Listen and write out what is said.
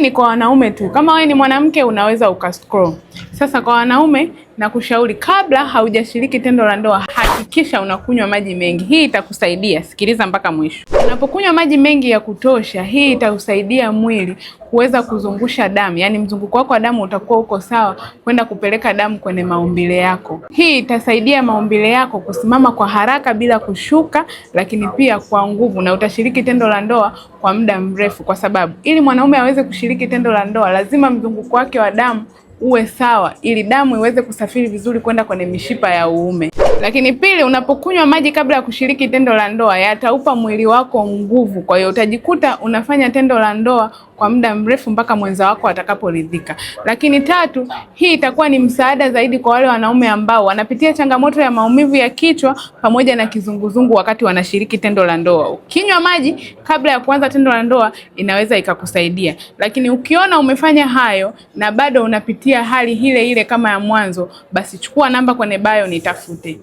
ni kwa wanaume tu. Kama wewe ni mwanamke unaweza ukascroll. Sasa kwa wanaume nakushauri, kabla haujashiriki tendo la ndoa, hakikisha unakunywa maji mengi. Hii itakusaidia. Sikiliza mpaka mwisho. Unapokunywa maji mengi ya kutosha, hii itausaidia mwili kuweza kuzungusha damu, yaani mzunguko wako wa damu utakuwa uko sawa kwenda kupeleka damu kwenye maumbile yako. Hii itasaidia maumbile yako kusimama kwa haraka bila kushuka, lakini pia kwa nguvu, na utashiriki tendo la ndoa kwa muda mrefu, kwa sababu ili mwanaume aweze kushiriki tendo la ndoa lazima mzunguko wake wa damu uwe sawa, ili damu iweze kusafiri vizuri kwenda kwenye mishipa ya uume. Lakini pili, unapokunywa maji kabla ya kushiriki tendo la ndoa yataupa mwili wako nguvu. Kwa hiyo utajikuta unafanya tendo la ndoa kwa muda mrefu mpaka mwenza wako atakaporidhika. Lakini tatu, hii itakuwa ni msaada zaidi kwa wale wanaume ambao wanapitia changamoto ya maumivu ya kichwa pamoja na kizunguzungu wakati wanashiriki tendo la ndoa. Ukinywa maji kabla ya kuanza tendo la ndoa inaweza ikakusaidia. Lakini ukiona umefanya hayo na bado unapitia hali ile ile kama ya mwanzo, basi chukua namba kwenye bio nitafute.